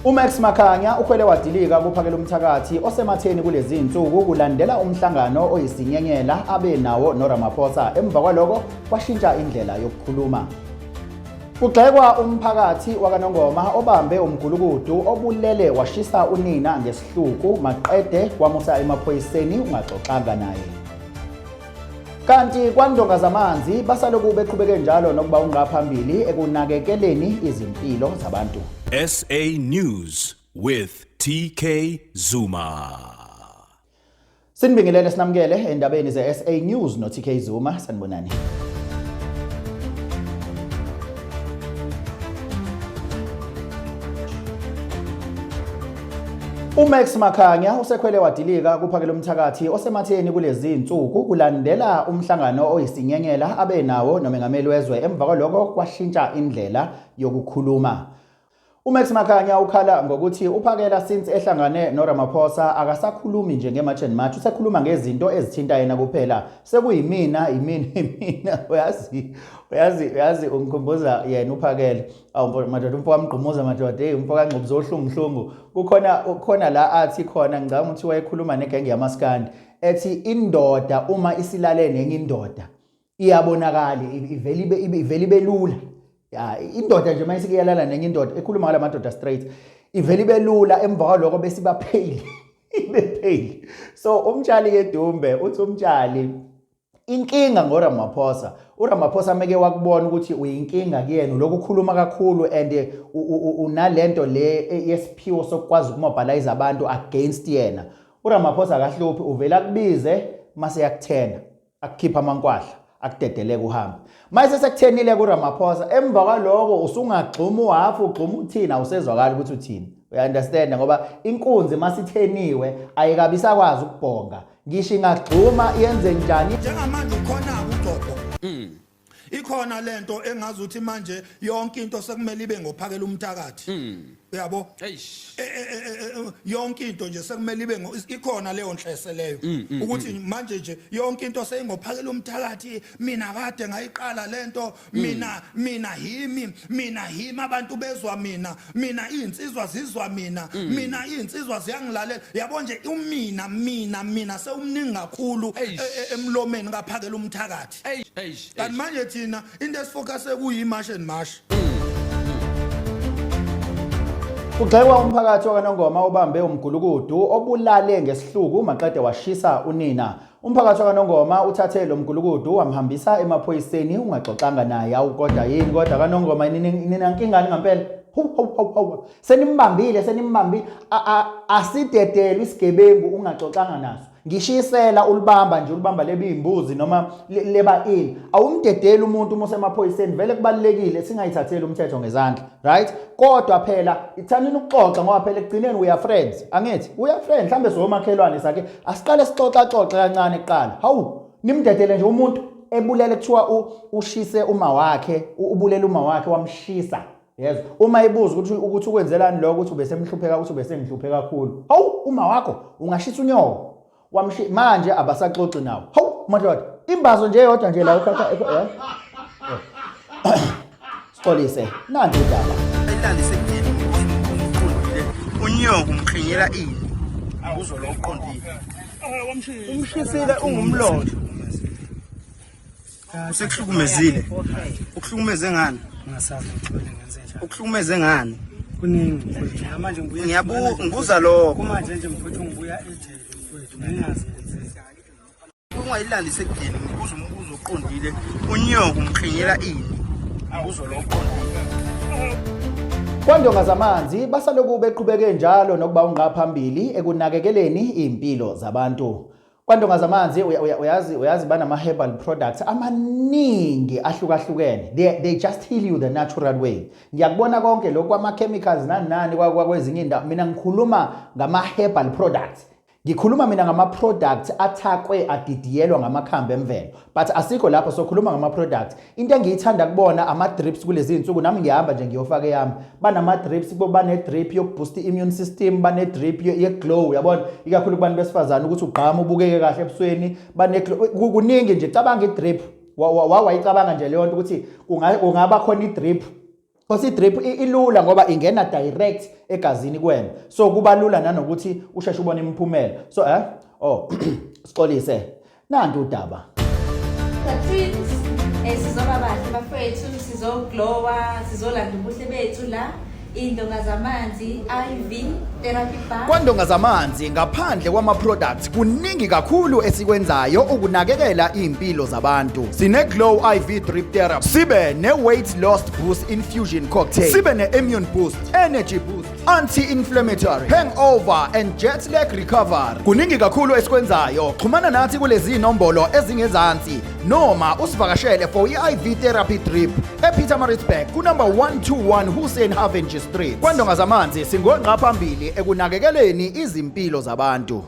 UMax Makhanya ukhwele wadilika kuphakela umthakathi osematheni kulezi zinsuku kulandela umhlangano oyisinyenyela abe nawo noRamaphosa. Emva kwaloko kwashintsha indlela yokukhuluma. Kugxekwa umphakathi wakaNongoma obambe umgulukudu obulele washisa unina ngesihluku maqede wamusa emaphoyiseni ungaxoxanga naye. Kanti kwandonga zamanzi basaloku beqhubeke njalo nokuba ungqa phambili ekunakekeleni izimpilo zabantu. SA News with TK Zuma. Sinibingelele sinamukele endabeni ze-SA News no-TK Zuma sanibonani. UMax Makhanya usekhwele wadilika kuphakela umthakathi osematheni kulezi zinsuku kulandela umhlangano oyisinyenyela abe nawo nomengameli wezwe emva kwaloko kwashintsha indlela yokukhuluma. UMax Makhanya ukhala ngokuthi uphakela since ehlangane noRamaphosa akasakhulumi nje nge-March and March usekhuluma ngezinto ezithinta yena kuphela sekuyimina yimina yimina uyazi uyazi uyazi ungikhumbuza yena uphakela awu madoda umfo kamgqumuza madoda hey umfo kangxobuzo ohlunguhlungu kukhona khona la athi khona ngicabanga ukuthi wayekhuluma negenge yamaskandi ethi indoda uma isilale nenye indoda iyabonakala ivele ibe ivele ibe lula ya indoda nje mayisike iyalala nenye indoda ekhuluma ngala madoda straight ivele ibe lula emva kwaloko bese ibapheli ibe pheli so umtshali ke Dumbe uthi umtshali inkinga ngoRamaphosa uRamaphosa meke wakubona ukuthi uyinkinga kuyena lokhu ukhuluma kakhulu and unalento le yesiphiwo sokukwazi ukumobilize abantu against yena uRamaphosa akahluphi uvela kubize mase yakuthena akukhipha amankwahla akudedeleke uhambe mayise sekuthenile kuRamaphosa emva kwaloko usungagxuma uhafu ugxuma uthini awusezwakali ukuthi uthini uya-understand ngoba inkunzi masitheniwe ayikabi isakwazi ukubhonga ngisho ingagxuma yenze njani njengamanje ukhona ugcobho ikhona lento engazuthi manje yonke into sekumele ibe ngophakela umthakathi uyabo Eish. E, e, e, yonke into nje sekumele ibe ikhona leyo nhlese leyo ukuthi manje nje yonke into seyingophakela umthakathi mina kade ngayiqala lento mina mina yimi mina yimi abantu bezwa mina mina izinsizwa zizwa mina mina izinsizwa ziyangilalela yabo nje umina mina mina sewumningi kakhulu emlomeni kaphakela umthakathi kanti manje thina into esifocuse kuyi march and march. Kugxekwa umphakathi wakaNongoma obambe umgulukudu obulale ngesihluku maqede washisa unina. Umphakathi wakaNongoma uthathe lo mgulukudu wamhambisa emaphoyiseni ungaxoxanga naye. Awu kodwa yini kodwa kaNongoma ninankingani ngampela? Hawu hawu hawu hawu. Senimbambile senimbambile asidedelwe isigebengu ungaxoxanga naso. Ngishisela ulibamba nje ulibamba leba imbuzi noma leba ini. Awumdedeli umuntu uma usemaphoyiseni vele kubalekile singayithatheli umthetho ngezandla, right? Kodwa phela ithanini ukuxoxa ngoba phela ekugcineni we are friends. Angithi we are friends mhlambe somakhelwane sakhe asiqale sixoxa xoxe kancane kuqala. Hawu nimdedele nje umuntu ebulele kuthiwa ushise uma wakhe, ubulele uma wakhe wamshisa. Yezwa uma ebuza ukuthi ukuthi ukwenzelani lokho ukuthi ubesemhlupheka ukuthi ubesengihluphe kakhulu. Hawu uma wakho ungashisa unyoko. Wamshi manje abasaxoxi nawo. Hawu madoda imbazo nje yodwa nje la ukhakha eh. Sixolise nanti udaba. Elalise kudini umqondile unyoko umqhinyela ini umbuzo lo uqondile umshisile ungumlotha Usekuhlukumezile. Ukuhlukumeze ngani? Ngasazi ukuthi kumele ngenze njani. Ukuhlukumeze ngani? Kuningi mfowethu. Namanje ngibuya Ngiyabu ngibuza lokho. Kumanje nje mfowethu ngibuya ejele mfowethu. Ngingazi ngenzeni. Ungayilandisi ekugeni ngibuza umbuzo oqondile. Unyoko umqhinyela ini? Umbuzo lo oqondile. Kwandonga zamanzi basaloku beqhubeke njalo nokuba ungqa phambili ekunakekeleni impilo zabantu. Kwandonga zamanzi uyazi uyazi banama herbal products amaningi ahlukahlukene. They just heal you the natural way. Ngiyakubona konke lokhu kwama chemicals nani nani kwakwezinye indawo. Mina ngikhuluma ngama herbal products. Ngikhuluma mina ngama products athakwe adidiyelwa ngamakhambi emvelo. But asikho lapho sokhuluma ngama products. Into engiyithanda kubona ama drips kulezi zinsuku nami ngiyahamba nje ngiyofaka eyami. Banama drips bane drip yokuboost immune system, bane drip ye glow uyabona ikakhulu kubantu besifazane ukuthi ugqama ubukeke kahle ebusweni, bane kuningi nje cabanga i drip. Wawayicabanga nje leyo nto ukuthi kungaba khona i drip Because i-drip ilula ngoba ingena direct egazini kuwena, so kuba lula nanokuthi usheshe ubone imiphumela. So oh, sixolise, nanti udaba. The twins, sizoba bahle bafethu, sizoglowa, sizolanda ubuhle bethu la Indonga Zamanzi IV Therapy Bar. Kwandonga Zamanzi, ngaphandle kwama-products, kuningi kakhulu esikwenzayo ukunakekela iy'mpilo zabantu. Sine-Glow IV Drip Therapy, sibe ne-Weight Loss Boost Infusion Cocktail, sibe ne-Immune Boost, Energy Boost, Anti-Inflammatory, Hangover and Jet Lag Recovery. Kuningi kakhulu esikwenzayo. Xhumana nathi kulezi nombolo ezingezansi noma usivakashele for i-IV therapy drip ePietermaritzburg kunumber 121 Hussein Havenji Street. Kwandonga Zamanzi singongqa phambili ekunakekeleni izimpilo zabantu.